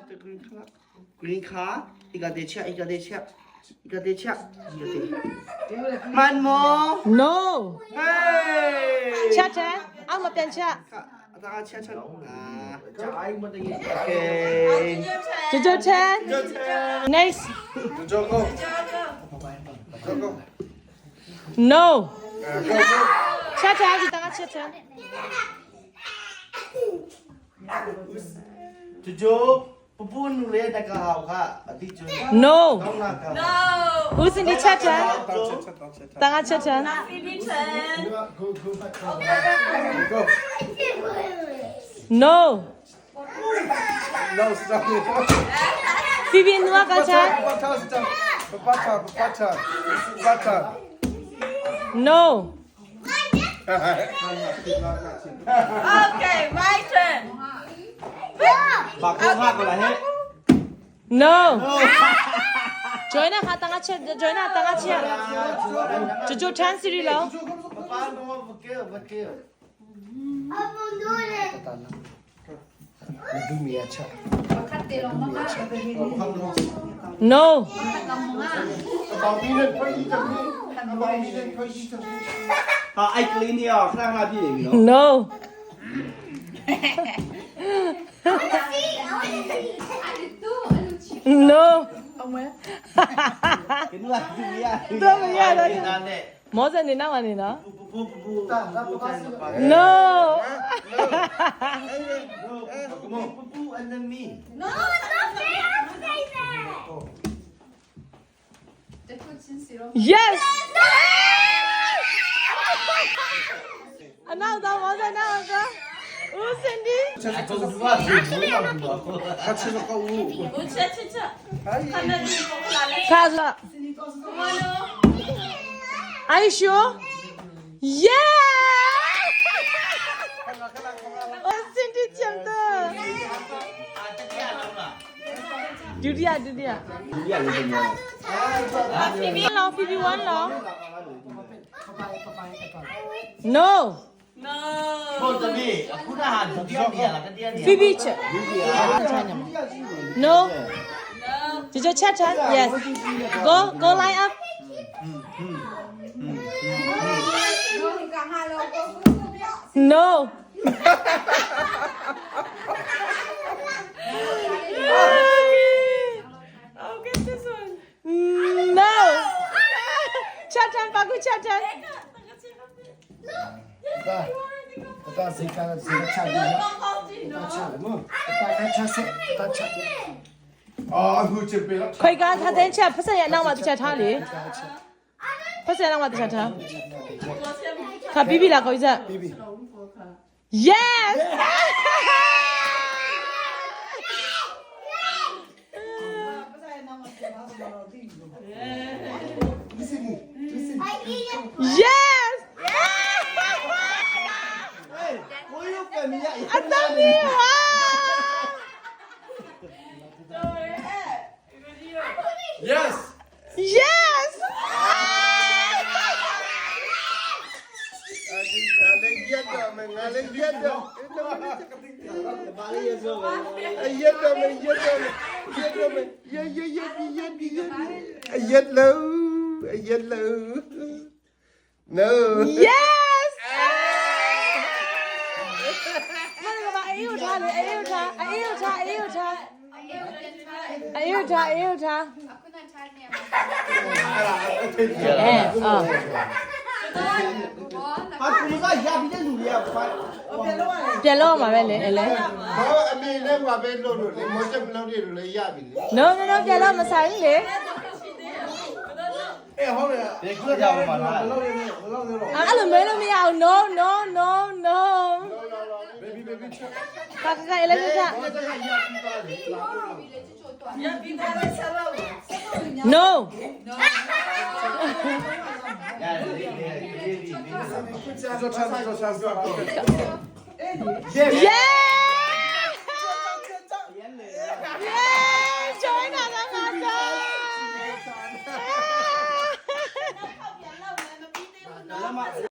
Green kha green kha ika te chia ika te chia ika te chia ika te man mo No. Hey Chia chen. Ang ma pian chia. Ta chia chen. Ah. Okay. Jojo chen. Next. Jojo go. Go go. No. Chia chen si tanga chia chen. Jojo ပပနူလေတကဟောက်ကအတိကျွန်း No. ကောင်းလာက ဦးစင်ဒီချက်ချန်တန်ခါချက်ချန် Go go back. Go. No. No stop. ဖီဖီနွားကချန် Papa stop. Papa papa papa. No. Okay, my turn. ဘာကောဟာကလာဟဲ့ No. Join ခါတန်ခါချက် join တန်ခါချက်ဂျိုဂျိုထန်စီရီလော ပပနောဘကေဘကေ No. ပေါင်းပြီးနဲ့ထွက်ကြည့်တယ်ပေါင်းပြီးနဲ့ထွက်ကြည့်တယ် ဟာအိုက်ကလေးနေအောင်ခဏခဏပြည့်နေပြီနော် No. No. ကနလာဒီရ တော့မရတော့ နာနဲ့ မောစနေနောက်ကနေနော် ပပပပတာလာပပ No. ပပ and then me No, not fair. Say that. Yes. အနောက်တော့မောစနောက်တော့ဦးစင်ဒီ အတူတူပါဘူး 他吃了个五。 ခါစား Are you sure? Yeah! ဦးစင်ဒီချမ်တော့ အာတတိယလုံးလား ဒုတိယဒုတိယ ဒုတိယလေးပုံ ဖီဖီလောဖီဖီ1လော No. ဟုတ်တယ်မေအခုနဟာဒုတိယနေရာလားတတိယနေရာ ဖီဖီချက် No. ကြကြချက်ချက် Yes. Go go line up. No. I'll get this one. No. ချက်တန်ပါကူချက်တန် ဒါစိတ်ကစိတ်ချတယ်ဒါချတယ်မဒါကချဆက်ဒါချတယ် အာအခုချစ်ပေးတော့ ခွေကထားတဲ့ချက်ဖက်ဆက်ရဲ့အနောက်မှာတစ်ချက်ထားလေဖက်ဆက်ရဲ့အနောက်မှာတစ်ချက်ထားခါပြီးပြီလားခေါင်းဆက် ပြီးပြီ Yes. Yes. ကိုရုပ်ကမရ အတမီဝါ Yes Yes. ငါလည်းရက်တော့မယ်ငါလည်းရက်တော့ ဘာလေးရစောပဲ ရက်တော့မယ်ရက်တော့မယ်ရက်တော့မယ်ရက်ရက်ရက်ရက်ရက်ရက်လို့ရက်လို့ No Yes. မနကမအေးကိုထားလေအေးကိုထားအေးကိုထားအေးကိုထားအေးကိုထားအေးကိုထားအဲအာ ဟာကူကရပြီးတဲ့လူတွေကဖိုင် ပြန်လို့မှာပဲလေအဲ့လေ ဘာအမေလည်းဘာပဲလို့လို့လေမောချက်မလုပ်ရလို့လည်းရပြီလေ No no no ပြန်လို့မဆိုင်လေ အေးဟုတ်တယ် ဒီခုကြောင်မှာလား မလုပ်ရနဲ့မလုပ်ရတော့ အဲ့လိုမဲလို့မရအောင် no no no no baby baby ချက် ခါခါအဲ့လေခါ မောချက်ကရပြီးသားလေ No ရတယ်လေလေလေ 做餐做餐做 Yeah Yeah join တာငါတော့ လမ